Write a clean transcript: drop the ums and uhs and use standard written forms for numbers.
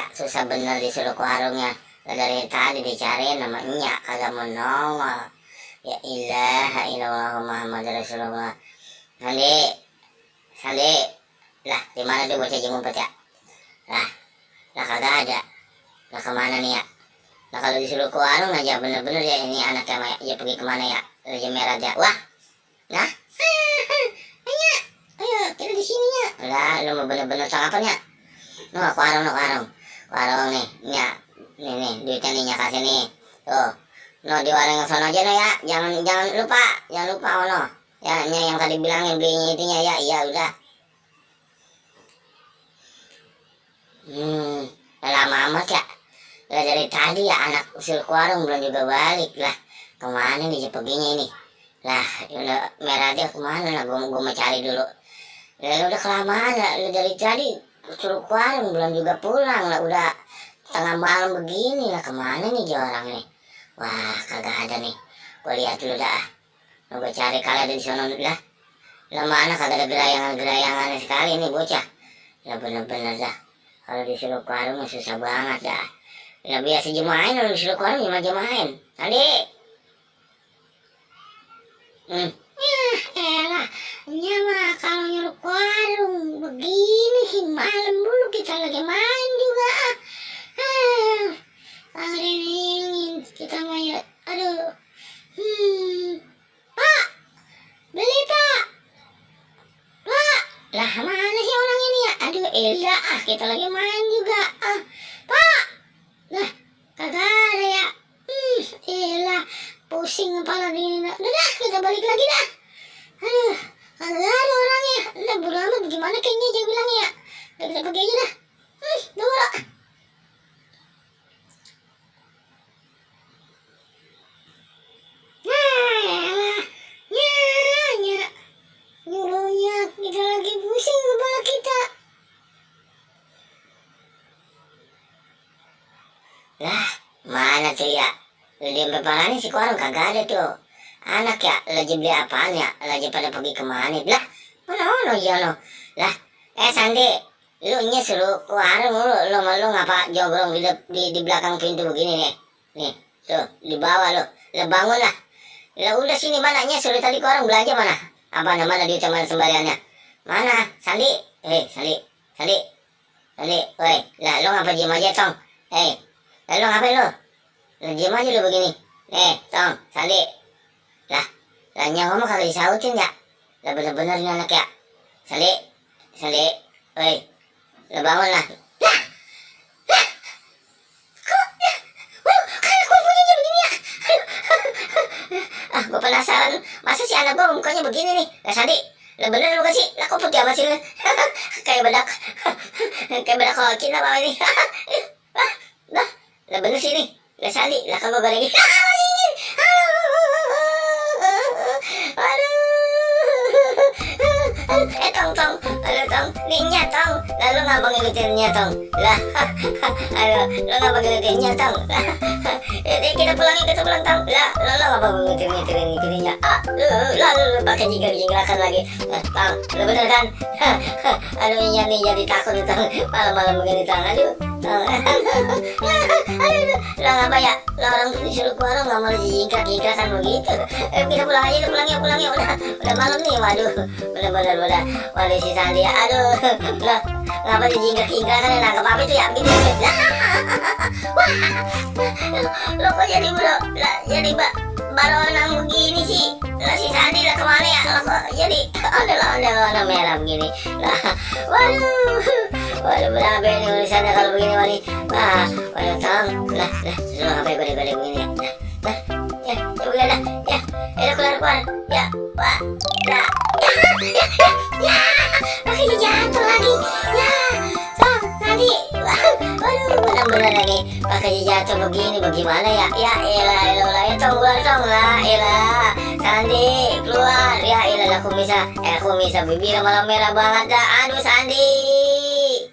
ya, susah bener disuruh ke warungnya. Dari tadi dicariin nama Nya kagak mau nongol. Ya ilaha illallah Muhammad Rasulullah. Sandi, Sandi, lah di mana tuh bocah ngumpet ya? Lah kagak ada. Lah kemana nih ya? Lah kalau disuruh ke warung aja bener-bener ya ini anaknya ya pergi kemana ya? Raja merah dia. Wah, nah, Nya, ayo kita di sini ya. Lah lu mau bener-bener sarapan ya? Ke warung nih, Nya. Nih, duitnya nih Nya kasih nih. Tuh. Di warung yang sana aja no ya. Jangan lupa ono. Ya, Nya yang tadi bilangin belinya itunya ya. Iya udah. Lama amat ya. Lah dari tadi ya anak usul ke warung belum juga balik lah. Kemana nih perginya ini? Lah, udah merah dia kemana lah? Gue mau cari dulu. Lah udah kelamaan lah. Dari tadi usul ke warung belum juga pulang lah. Udah tengah malam begini lah, kemana nih dia orang nih? Wah, kagak ada nih. Gue lihat dulu dah. Gue cari kalau ada di sana lah. Lah mana kagak ada gerayangan sekali nih bocah. Lah bener-bener dah. Kalau disuruh ke warung susah banget dah. Lah biasa jemahin, kalau disuruh ke warung jemahin. Tadi. Elah, Nya mah kalau nyuruh ke warung begini sih malam dulu kita lagi main juga. Ingin kita main, aduh, Pak, beli Pak, lah mana sih orang ini ya? Aduh, kita lagi main juga, Pak, lah kagak ada ya, pusing kepala gini, udah kita balik lagi dah, aduh, kagak ada orangnya, udah bodo amat gimana kayaknya aja bilangnya ya, udah kita pergi aja dah, dulu. Kita lagi pusing kepala kita. Lah, mana tuh ya? Di beparani si warung kagak ada tuh. Anak ya, lagi beli apaan ya? Lagi pada pergi kemana? Lah, mana ya lo? Lah, Sandi, lu suruh ke warung lu ngapa jogrong di belakang pintu begini nih? Nih, tuh, di bawah lo. Lah bangun lah. Lah udah sini mananya suruh tadi ke warung belanja mana? Apa namanya dia cuman sembariannya? Mana? Sandi? Sandi, woi, lah lo ngapa diem aja tong? Lah lo ngapain lo? Lo diem aja lo begini. Tong, Sandi. Lah Nya ngomong kagak disautin ya? Lah bener-bener ini anak ya. Sandi, woi, lo bangun lah. Gue penasaran, masa si anak gue mukanya begini nih? Lah Sandi, lah bener lu kasih, lah kok putih amat sih lu? Kayak bedak kokin apa ini? Lah bener sih nih, lah Sandi, lah kagak goreng. Tong, nih Nya tong, lalu ngapa ngikutin Nya tong? Lah, lo ngapa ngikutin Nya tong? Kita pulang tong. Lah, lo ngapa ngikutin Nya? Lu pakai jinggakan lagi, tong, lo bener kan? Aduh Nya nih jadi takut tong, malam-malam begini tong, aduh. Lo ngapa ya? Lo orang disuruh ke warung nggak mau dijingkrak-jingkrakan begitu. Kita pulang aja, pulang ya, udah malam nih, waduh, bener-bener udah. Waduh si Sandi ya, aduh, lah ngapa dijingkrak-jingkrakan yang nangkep apa itu ya, gitu. Wah, lo kok jadi jadi baronang begini sih, lah si Sandi lah kemana ya, lo kok jadi onda merah begini, lah, waduh berapa ini urusannya kalau begini waduh tong, lah, suruh ngapain gue begini ya, ya keluar, ya, wah, lah. Ya, pakai jatuh lagi. Ya, tong, tadi. Waduh, bener-bener lagi. Pakai jatuh begini, bagaimana ya? Ya, elah, ya tong, keluar tong lah, elah. Sandi, keluar. Ya, elah, aku bisa bibir malah merah banget dah. Aduh, Sandi.